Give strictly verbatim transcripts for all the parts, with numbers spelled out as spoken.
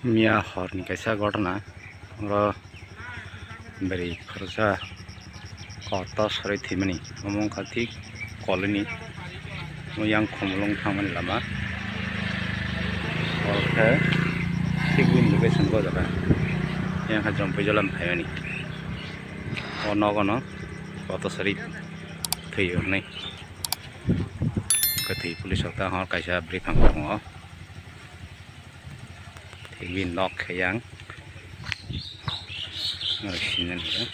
Miya horni kaisa ghotona, oro bwrwi khoroksa kotor sari thwimani, omo wngkha thik kolini yang khumulwng thangmani lama. Oro khe thik bini location o jaga yang kha Jompuijala phaimani. O nogono kotor sari thwiyo hwnwi kwthwi police rok ta hor kaisa bwrwi phang tongo. Tei bini nok khe yang. Oro sinani khe.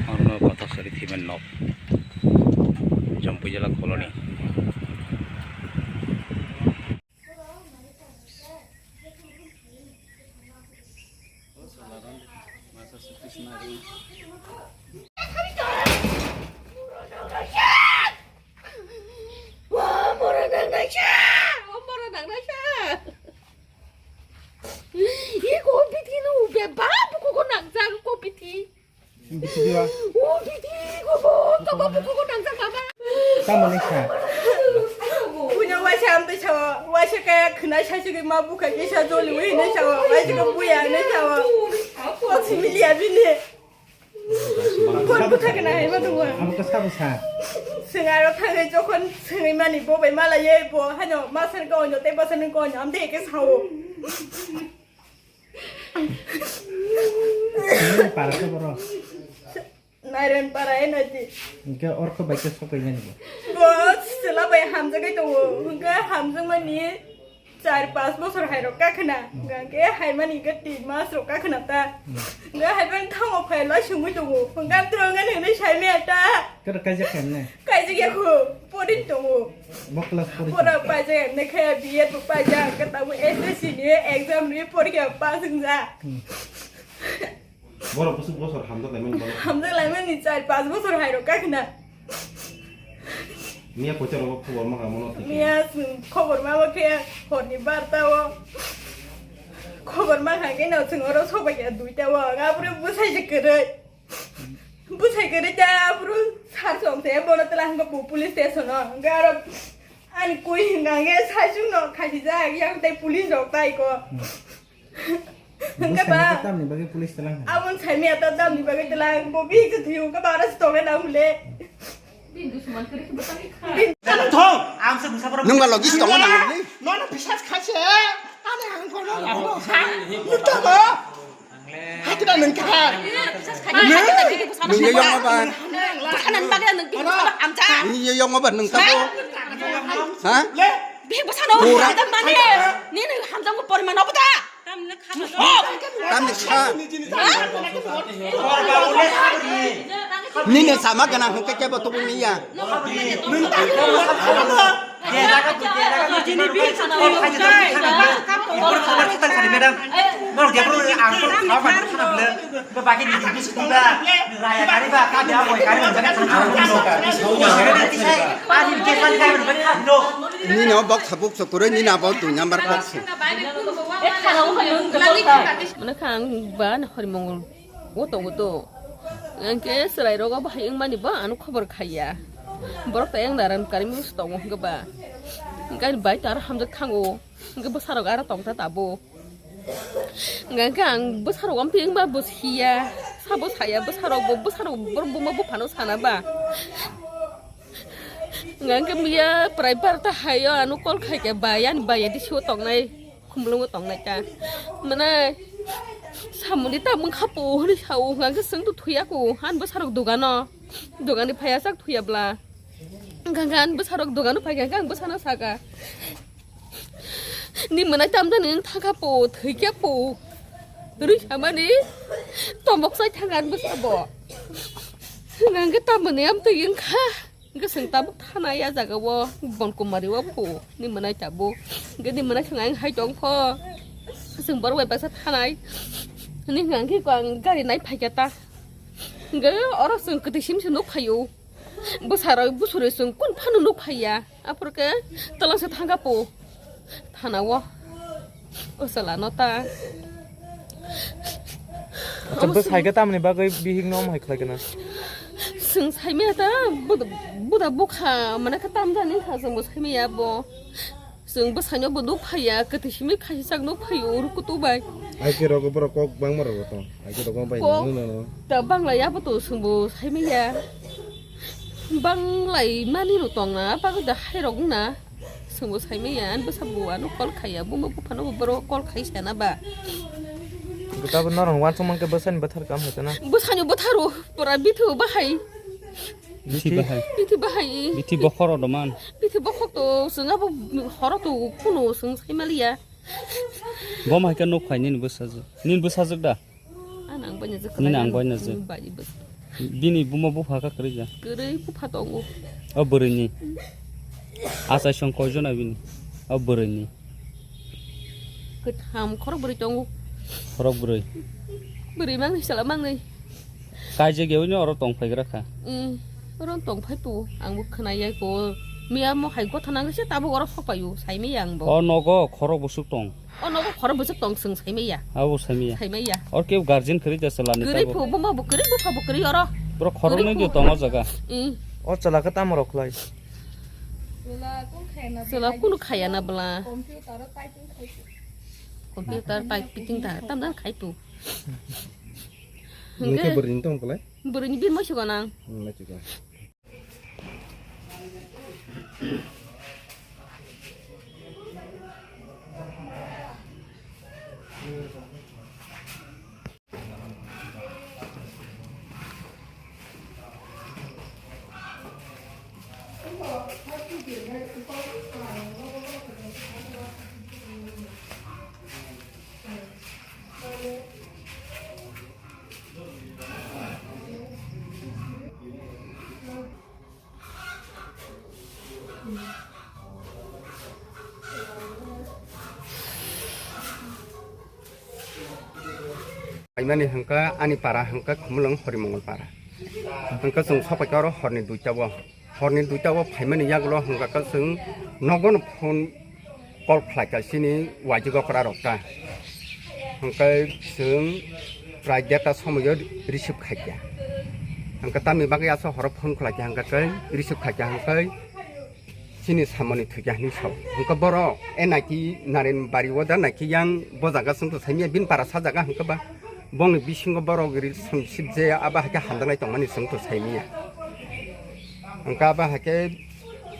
Oro no kotor sari thwimani nok. Jompuijala colony. Bithi diwa. O, bithi, ko bo, to bo, ko bo, nang jak mama. Tamo ni kha. Punya waisa am te chawa, waisa kaya khna sa sigi ma bukha kisa joli wi ne chawa, waisa ko buya ne chawa. Ko simili abi ne. Ko butha kana hai ma dungwa. Abo ka sabo sa. Sengaro thangai jokhon sengai mani bo bai mala ye bo hano masar ko onyo te basar ko onyo am te ke sao. Nini para khe boro? Nairon para e nai di. Hingke orko bai khe sokai nani bo? Bo sila bai hamjagai tongo. Hingke hamjakmani char pas bosor hai rok kakhna. Hingke haimani hingke tin mas rok kakhna ta. Hingke haibai thango phai lai sungui tongo. Hingke am trongo nini saimaya ta. Kero kaijak kemne? Kaijak ya khu. Porin tongo. Bo class pori. Pora paijak emne khe B Ed bo paijak, hingke tabuk S S C ni exam ni porikha pass wngjak. Hmm. Borok bwswk bosor hamjak laimani borok. Hamjak laimani char pas bosor hai rok kakhna. Miya koita rogo khobor ma kha mono thik. Miya chwng khobor ma bo khe horni barta o. Khobor ma kha khe no chwng oro sobai ya duita o. Abro bwsai se kwrwi. Bwsai kwrwi ta abro sar song se bono tela hwnkhe bo police station o. Hwnkhe aro ani kwi hwnkha hwnkhe saichung no khasijak, yang tei police rok tai ko. Hwnkhe ba tamni bagwi police tela hwnkha? Aboni saimaya ta tamni bagwi tela, bo bihik se thwiyo hwnkhe ba aro se tongna nang hwnle. Nung ba logi se tongna nang hwnle? Nono bisas khaise. Ani ang kono. Muta ba. Hakida nung kha. Nung yo yong ba. Nung yo yong ba nung tabo. Ha? Bihik bwsano hamjak mani, nini hamjakmung poriman obo da? Tamni sa. Nini sama gana hwnkhe kebo tubui miya. Madam. Bagwi ni bising diba, raya kari ba, kami abo kari ba. Ani kesan kai ba, no. Nini o box habuk sokoroi, nini abo dui number box. Mane kha ang ba na hori mongol. O tongo to. Ang ke serai rogo bahai wng mani ba ano khobor khaiya. Borok ta yang naran kari mus tongo hwnkhe ba. Ang kani bai ta aro hamjak thango. Hwnkhe bwsarok aro tongta tabo. Hwnkhe ang bwsarok amphi wngba bwshiya, sabo saya bwsarok bo, bwsarok borok buma buphano sana ba. Hwnkhe miya prai barta hayo ano call khaikhe ba, yani ba yadi siwo tongnai, khumlungo tongnai ta. Mane samoni ta mungkha po hwnwi sao, hwnkhe chwng to thuya ko, han bwsarok dogano, dogani phaiya chak thuya bla. Hwnkhe ang bwsarok dogano phaikha, hwnkhe ang bwsano saka, "Ni mwnai tamjani wng thangkha po, thwikhe po." Rwi samani tombok chai thangkha ang bwsabo. Hwnkhe tamoni amtwi wngkha. Hwnkhe chwng tabuk thanai a jagao, Bonkumari o po, ni mwnai tabuk. Hwnkhe ni mwnai thwng ang hai tongkho. Chwng borok bai baksa thanai. Hwnwi hwnkhe ang gari nai phaikha ta. Hwnkhe oro chwng kwtwi sim se nuk phaio. Bwsarok bwsarwi chwng kun phano nuk phaiya. Aphuru khe twlangsa thangkha po thanao. O chwla no ta. Acha bwsai khe tamni bagwi bihik no omo hai khlai khe na? Chwng saimaya ta, buda, buda bukha, mane khe tamjani kha, chwngbo saimaya bo. Chwng bwsaino bo nuk phaiya, kwtwi simi khasichak nuk phaio, uru kutu bai. Ai ke rogo borok kok bangma rogo tong. Ai ke rogo bai Kok nung nung nung. Ta banglai abo to chwngbo saimaya. Banglai mani rok tong na, bagwi da hai rok wngna. Chwngbo saimaya, ani bwsa bo ano call khaiya, buma buphano bo borok call khai sana ba. Tabuk norok wansuk mankhe bwsani bwthar kam hai tana. Bwsani bwtharo, pura bithu bahai. Bithi bahai. Bithi bahai. Bithi bokhoro doman. Bithi bokhok to, chwng abo horo to kuno chwng saimaliya. Bo mai khe nuk phai nini bwsajwk. Nini bwsajwk da? Ano ang bai najak Nini ang bai najak. Bai bwsa. Bini buma bupha kha kwrwi ja. Kwrwi bupha tongo. O bwrwini. Achai song koi jona bini. O bwrwini. Kwtham khorok bwrwi tongo. Khorok bwrwi. Bwrwi mangni sala mangni. Kaijak yawi no oro tong phaigra kha. Mm, oro tong phai tu, ang bo khna yai ko. Miya mo hai gotha nang se tabuk oro sok payu, sai mi yang bo. O nogo khorok busuk tong. O nogo khorok busuk tong, chwng sai mi ya. Abo sai mi ya. Sai mi ya. Or ke guardian khri jasa lani Kwrwi tabo. Phu, buma bo kwrwi, bupha bo kwrwi oro. Bro khorok Kwrwi nai phu. Dio tong o jaga. Mm. O chala khe tamo rok khlai. Chwla kunu khaya na bwla. Computer typing ta, tam dan khai tu. Nung khe Hwnkhe bwrwini tong khlai? Bwrwini birmo sigo nang. Hmm, naisiko. Phaimani hwnkha ani para hwnkha Khumulwng Horimongol para. Hwnkha chwng sopaikha oro horni duita o. Horni duita o phaimani yagulo hwnkha khe chwng nogo no phone call khlaikha chini waijwk okra rok ta. Hwnkhe chwng prai derta somoio receive khaikha. Hwnkhe tamni bagwi aswk horo phone khlaikha hwnkhe tei receive khaikha hwnkhe chini samani thwikha hinwi sao. Hwnkhe borok e naiki Naren bari o da naiki yang bo jaga chwng to saimanya bini para sa jaga hwnkhe ba. Bongni bisingo borok relationship je abo hai khe hamjaknai tongmani chwng to saimanya. Hwnkhe abo hai khe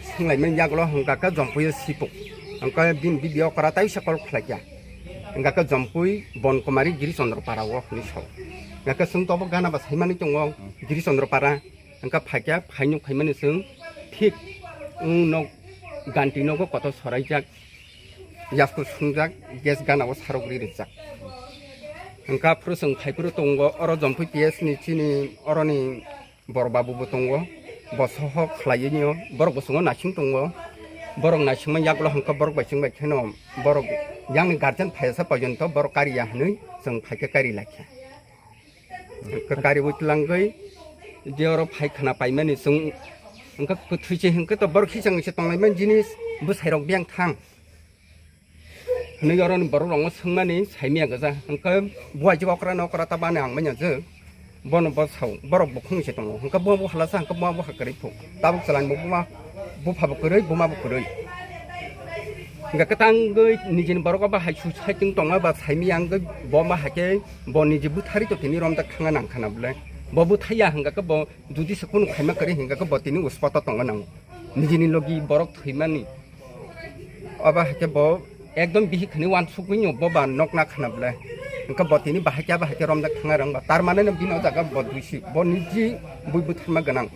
swnglaimani yagulo hwnkha khe Jompuio sipuk. Hwnkhe bini bibi okra taisa call khlaikha. Hwnkha khe Jompui Bonkumari Giri Chandra para o hinwi sao. Hwnkha khe chwng to obo gana ba saimani tongo Giri Chandra para. Hwnkha phaikha phainuk phaimani chwng thik wng nok ganti nogo kotor soraijak. Yasku sungjak, gas gana o sarok ri rijak. Hwnkha phuru chwng phai phuru tongo, oro Jompui P S ni chini oroni bor babu bo tongo, bo sohok khlaiwi nw, borok bwswngo naising tongo, borok naisingma yagulo hwnkha borok bai chwng bai kheno borok yang ni guardian phaiya sa porjonto borok kariya hwnwi chwng phaikhe kari laikha. Hwnkhe kariwi twlangwi je oro phai khna paimani chwng hwnkha kwthwi se hwnkhe to borok khichang se tonglaimani jinis bwsai rok biyang thang. Hwnwi oroni borok rokno swngmani saimanya gwja. Hwnkhe buai je okra na okra ta bani ang manya je. Bono bo sao, borok bukhung se tongo. Hwnkhe bo bo halasa, hwnkhe bo bo hakwrwi phu. Tabuk chwlani bo buma, bupha bo kwrwi, buma bo kwrwi. Hwnkhe kwtangwi nijini borok bo hai su saichung tongma ba saimanya hwnkhe bo ma haikhe bo niji bwthari to tini romjak thangna nang khana bwle. Bo bwthaiya hwnkhe khe bo jodi se kunu khaima kwrwi hwnkhe khe bo tini uspoto tongna nango. Nijini logi borok thwimani. Obo hai khe bo ekdom bihik hwnwi uansukgwi no bo ba nokna khna bwle. Hwnkhe bo tini bahai khe abo hai khe romjak thangna rwng ba. Tar mane no bini o jaga bo duisi, bo niji bui bwtharma gwnang.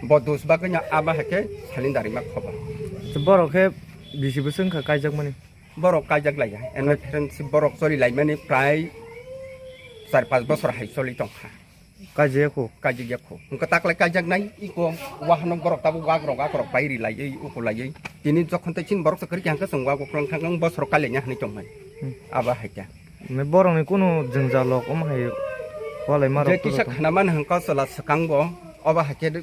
Bo dus bagwi no abo hai khe salin darima khoba. Borok khe bisi bwswk wngkha kaijakmani? Borok kaijak laiya. Eno friendship borok choli laimani prai char panch bosor hai choli tongkha. Kaijak ya kho? Kaijak ya kho. Hwnkhe taklai kaijaknai, iko wahanok borok tabuk wakrok, akorok pai ri laiwi, uku laiwi. Tini jokhon tei chini borok se kwrwi khe hwnkhe chwng wak uklong thang bosor kailaina hwnwi tongmani. Hmm. Abo hai khe. Borokni kunu jwngjal rok omo hai walai ma rok. Je kisa khna mani hwnkhe chwla swkang bo, obo hai khe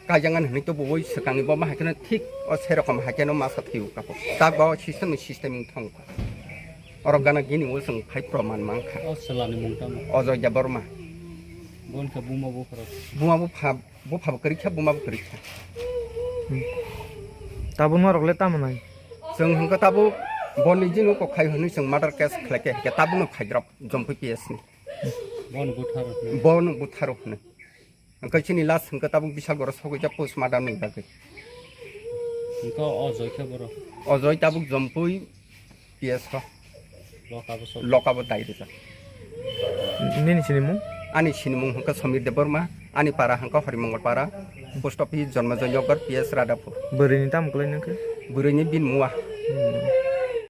kaijaknani hwnwi tubuwi swkangni bo ma hai kheno thik o se rokom hai kheno masa thwiwi kako. Tak bo system ni system wng thang kha. Oro gana gini o chwng phai proman mankha. O chwlani mung tamo? Ojoy Debbarma. Bon khe buma bupharok. Buma bupha, bupha bo kwrwi kha, buma bo kwrwi kha. Hmm. Tabuk norok le tamo nai? Chwng hwnkhe tabuk boni jinu kok khai hwnwi chwng murder case khlai khe, hwnkhe tabukno khaidrop Jompui P S ni. Bon butharo hwnwi. Bon butharo hwnwi. Hwnkhe chini last hwnkhe tabuk Bishalgoro sogwi jak postmortem ni bagwi. Hwnkhe o Joy khe borok? O Joy tabuk Jompui P S o. Loka bo sok. Loka bo dai rijak. Nini sinimung? Ani sinimung hwnkhe Samir Debbarma, ani para hwnkhe Horimongol para, post office Jonmojoy Nagar, P S Radhapur. Bwrwini tamo kwlai nangkhe? Bwrwini bini mua. Hmm.